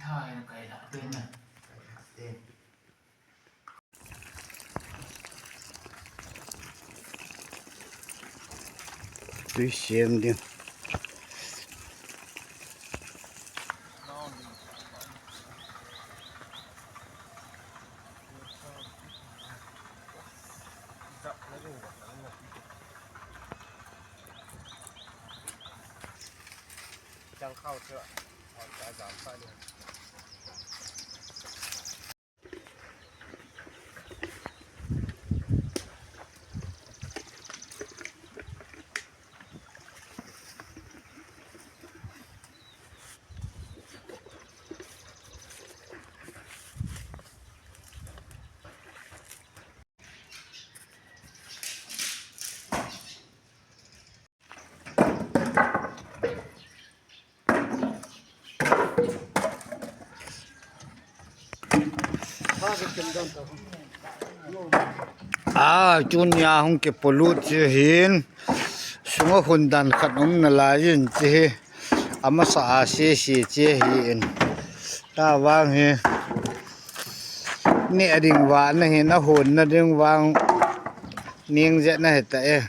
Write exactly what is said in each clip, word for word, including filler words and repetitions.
Thai na kai la te na. Tui siam ding. A, tunia hung kipolut chu hin, sunga hun dan khat um nalai in chu hi, amasa a sese chu hi in. Tavang hi, neh ding vang ahin, ahon na ding vang, ning jeh na hita e.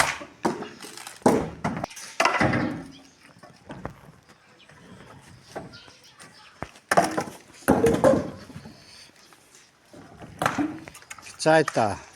Chai ta.